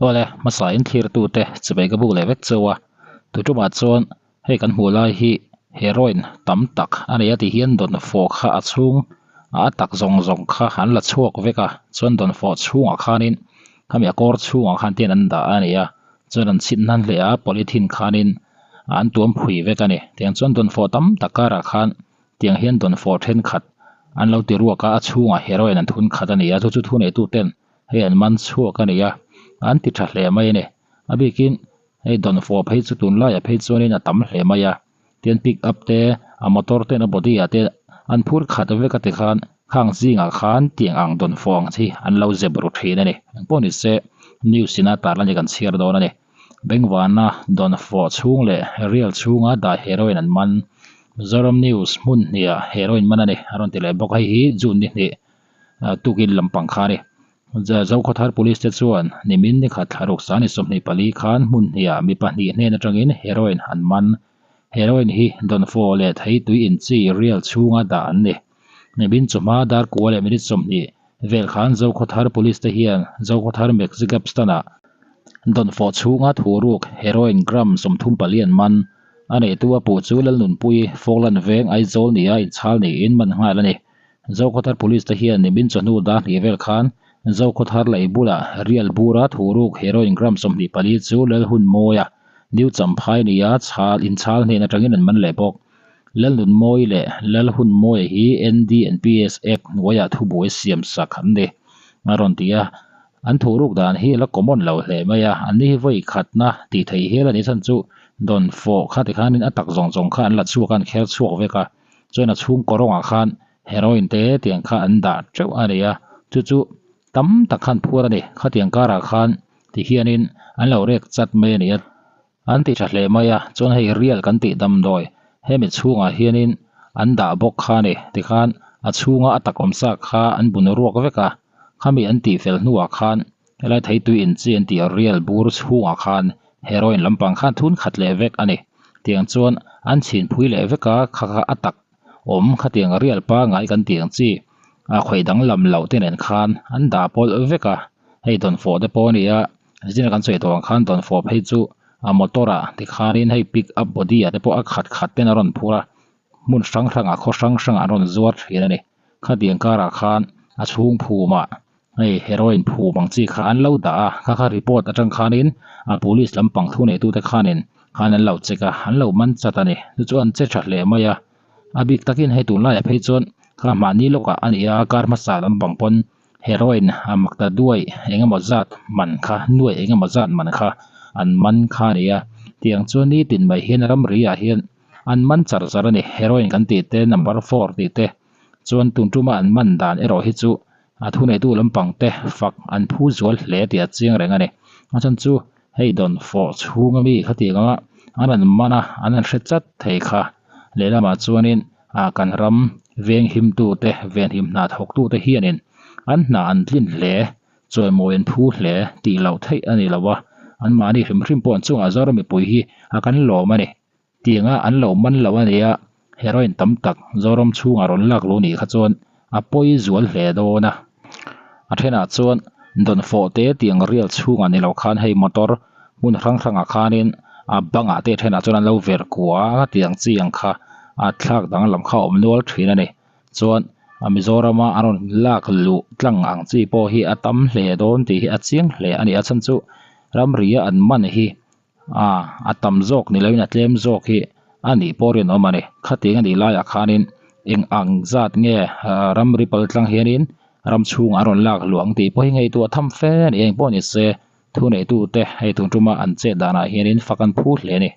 Awle, hmasa in thlirtute chawei ka buk leh vek chauh a, tutumah chuan hei kan hmuh lai hi heroin tam tak a nei a tih hian dawnfawh kha a chhung a tak zawng zawng kha an la chhuak vek a, chuan dawnfawh chhungah khanin khami a kawr chhungah khan tian an dah a ni a, chuan an chhit hnan hle a polythene khanin an tuam phui vek a ni, tiang chuan dawnfawh tam tak karah khan tiang hian dawnfawh thenkhat an lo ti ruak a, a chhungah heroin an thun khat a ni a, chu chu thuneituten Hei an man chhuak a ni a, an ti tha hle mai a ni. A bikin hei dawnfawh phei chu tunlaiah phei chuanin a tam hle mai a, tin pick up te a motor ten a body ah te an phur khat vek a tikhan khang zingah khan tiang ang dawnfawh ang chi an lo zep ru thin a ni. Engpawh ni se news ina tarlan hi kan chhiar dawn a ni. Bengvana dawnfawh chhung leh rial chhunga dah heroin an man. Mizoram news hmun hniah heroin man a ni a rawn ti leh bawk a, hei hi June ni hnih Tukin lampang kha a ni. Zokhawthar Police te chuan nimin ni khat thla ruk sani 24 khan hmun hniah mi pahnih hnen atangin heroin an man. Heroin hi dawnfawh leh thei tui inchi rial chhunga dah an ni. Nimin chawhma dar kua leh minute 20 vel khan Zokhawthar Police te hian Zokhawthar Maxi Cab stand ah dawnfawh chhunga thuruk heroin gram 34 an man. A neitu a puh chu Lalnunpui, Falkland Veng, Aizawl nia inchhal niin man nghal a ni. Zokhawthar Police te hian nimin chawhnu dar hnih vel khan Zokhawthar lei bulah Rial bura thuruk heroin gram 24 chu Lalhunmawia New Champhai nia chhal inchhal hnen atangin an man leh bawk. Lalnunmawi leh Lalhunmawia hi NDNPS Act hnuaiah thubuai siam sak an ni a rawn ti a, an thuruk dan hi a la common lo hle mai a, an ni hi vawi khatna tih theih hial a nih chhan chu dawnfawh kha tikhanin a tak zawng zawng kha an la chhuak a, an kher chhuak vek a. Chuan a chhung kawrawngah khan heroin te tiang kha an dah teuh a ni a, chu chu tam tak khan phur a ni. Khatiang karah khan ti hianin an lo rek chat mai a ni a, an ti tha hle mai a, chuan hei rial kan tih damdawi hemi chhungah hianin an dah bawk kha a ni. Tikhan a chhunga a tak awm sa kha an bun ruak vek a, khami an tih fel hnuah khan helai theitui inchi an tih rial bur chhungah khan heroin lampang khan thun khat leh vek a ni. Tiang chuan an chhin phui leh vek a, kha kha a tak awm khatiang rial pangai kan tih ang chi a khawih danglam loh te nen khan an dah pawlh vek a, hei dawnfawh te pawh a ni a, zin a kan sawi tawh ang khan dawnfawh phei chu a motor ah tikhanin hei pick up body ah te pawh a khat khat ten a rawn phur a, hmun hrang hrangah khaw hrang hrangah an rawn zuar thin a ni. Khatiang karah khan a chhung phumah hei heroin phum ang chi kha an lo dah a, kha kha report atang khanin a police lampang thu neitute khanin khan an lo check a, an lo man chat a ni. Chu chu an che tha hle mai a, a bik takin hei tunlaiah phei chuan kha mahni lawkah a ni a, kar hmasa lampang pawn heroin a mak ta duai eng emaw zat man kha nuai eng emaw zat man kha an man kha a ni a, tiang chuan nitin mai hian ramri ah hian an man char char a ni. Heroin kan tih te number four tih te chuan tun tuma an man dan erawh hi chu a thuneitu lampang te fak an phu zual hle tih a chiang reng a ni. A chhan chu hei dawn fawh chhung ami khatiang anga an rawn man a, an han hre chat thei kha. Lehlamah chuanin ah kan ram venghim tute venhim hna thawk tute hianin an hna an tlin hle, chawimawi an phu hle tih loh theih a ni lo a, anmahni hrim hrim pawh an chungah Zoram mipui hi a kan lawm a ni. Tianga an lo man lo a nia, heroin tam tak Zoram chhungah rawn lak lo nih kha chuan a pawi zual hle dawn a. A thenah chuan dawnfawh te tiang rial chhungah ni lo khan hei motor hmun hrang hrangah khanin a bangah te thenah chuan an lo verh kua a tiang chi ang kha a thlak danglam kha a awm nual thin a ni. Chuan a Mizorama a rawn lak luh tlang ang chi pawh hi a tam hle dawn tih hi a chiang hle a ni. A chhan chu ramria an man hi A, a tam zawk ni loin a tlem zawk hi a nih pawh rinawm a ni. Khatiang a nih laiah khanin eng ang zat nge ramri pal tlang hianin ram chhungah a rawn lak luang tih pawh hi ngaihtuah tham fe a ni. Engpawh ni se, thuneitute hei tun tuma an chet danah hianin fak an phu hle a ni.